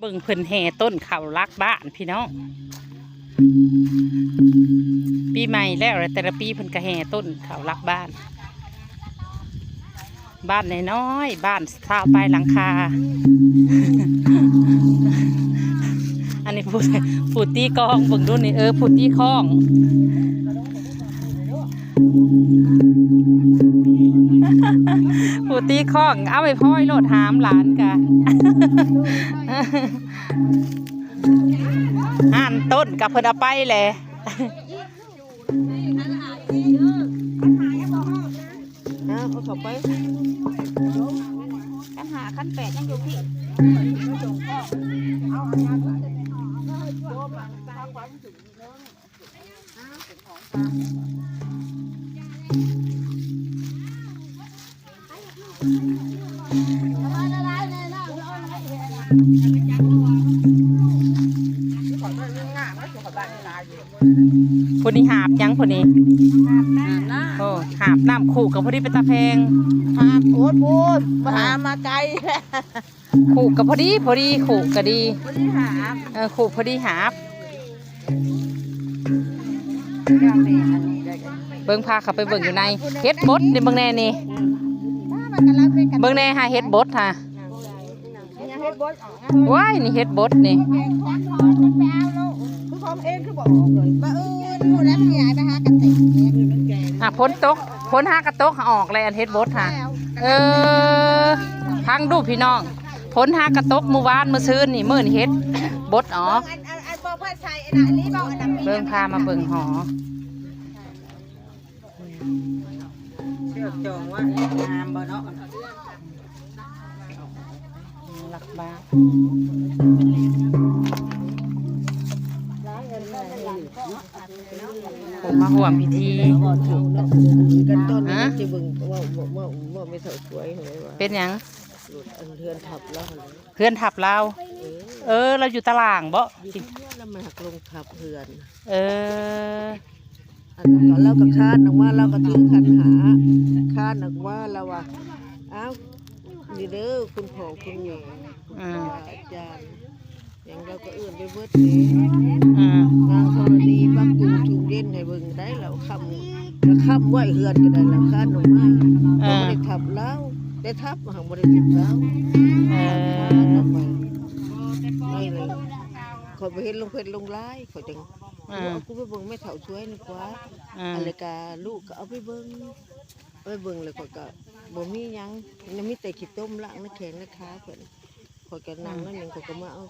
ເບິ່ງເພິ່ນແຫ່ຕົ້ນເຂົ້າຫຼັກບ້ານພີ່ນ້ອງ. ປີໃໝ່ແລ້ວ ແຕ່ລະປີເພິ່ນກະແຫ່ຕົ້ນເຂົ້າຫຼັກບ້ານ. ບ້ານນ້ອຍໆ ບ້ານຊາວປາຍຫຼັງຄາ. ອັນນີ້ຜູ້ ຜູ້ຕີກອງ ເບິ່ງດູນີ້ ເອີ ຜູ້ຕີຄ້ອງ. ຜູ້ຕີຄ້ອງ ເອົາໄປພ້ອຍໂລດ ຫາມຫຼານກະ ຫັ້ນ ຕົ້ນກະເພິ່ນເອົາໄປແຫຼະ. ເອົາເຂົ້າໄປ ຄັນຫ້າ ຄັນແປດ ຍັງຢູ່ພີ້. ຜູ້ນີ້ຫາບຫຍັງຜູ້ນີ້? ຫາບນ້ຳ. ໂອ້ ຫາບນ້ຳ ຄຸກະພໍດີເປັນຕາແພງ. ຫາບໂພດໂພດ ມາຫາມາໄກ. ຄຸກະພໍດີ ພໍດີ ຄຸກະດີ ພໍດີຫາບ. ເອີ ຄຸກພໍດີຫາບ. ເບິ່ງ ພາເຂົ້າໄປເບິ່ງຢູ່ໃນ ເຫັດບົດນີ້ ເບິ່ງແດ່ນີ້ ເບິ່ງແດ່ຫາ ເຫັດບົດຫາ. ວ້າຍ ນີ້ເຫັດບົດນີ້. ອ່ະ ຝົນຕົກ ຝົນຫາກະຕົກ ອອກແລ້ວ ອັນເຫັດບົດຫາ. ເອີ ຟັງດູພີ່ນ້ອງ ຝົນຫາກະຕົກມື້ວານມື້ຊືນນີ້ ມື້ນີ້ເຫັດບົດອອກ. ເບິ່ງ ພາມາເບິ່ງຫໍ. ເຊືອກຈອງວ່າງາມບໍ່ເນາະ? ຫຼັກບ້ານ ຜູ້ມາຮ່ວມພິທີ. ກັນຕອນນີ້ ຮະ? ຈະເບິ່ງ ເວົ້າ ເວົ້າ ເວົ້າ ເວົ້າແມ່ເຖົ້າສວຍຫັ້ນແຫຼະວ່າ ເປັນຫຍັງ? ອັນເຮືອນທັບລາວຫັ້ນແຫຼະ. ເຮືອນທັບລາວ. ເອີ ເອີ ລາວຢູ່ຕາລ່າງບໍ? ຢູ່ຕາລ່າງ ລາວມາຫັກລົງທັບເຮືອນ. ເອີ ອັນນັ້ນກໍລາວກໍຄານອອກມາ ລາວກໍຖືຂັນຫ້າ ຄານອອກມາ ລາວວ່າ ອ້າວ ນີ້ເດີ ຄຸນພໍ່ຄຸນແມ່ ອືມ ຄູບາອາຈານຫຍັງ ລາວກໍເອີ້ນໄປເບິດເດ້. ອືມ ນາງທໍລະນີປັບປຸງທຸ່ງເຢັນໃຫ້ເບິ່ງໄດ້ ລາວຄ້ຳ ກໍຄ້ຳໄວ້ເຮືອນກໍໄດ້ ລາວຄານອອກມາ. ອືມ ບໍ່ໄດ້ທັບລາວ ໄດ້ທັບ ຫາກບໍ່ໄດ້ຖືກລາວ. ເອີ ຂ້ອຍບໍ່ເຫັນລົງເຟສລົງລາຍ ຂ້ອຍຈັ່ງ ອືມ ເອົາ ກູໄປເບິ່ງແມ່ເຖົ້າສວຍນີ້ກວ່າ. ອືມ ອັນລະກະລູກກໍເອົາໄປເບິ່ງ ໄປເບິ່ງແລ້ວຂ້ອຍກໍບໍ່ມີຫຍັງ ຍັງມີແຕ່ຂີ້ຕົມລ້າງໃນແຂ້ງໃນຂາເພິ່ນ. ຂ້ອຍກໍນັ່ງ ອືມ ໜ້ອຍໜຶ່ງ ຂ້ອຍກໍມາເອົາ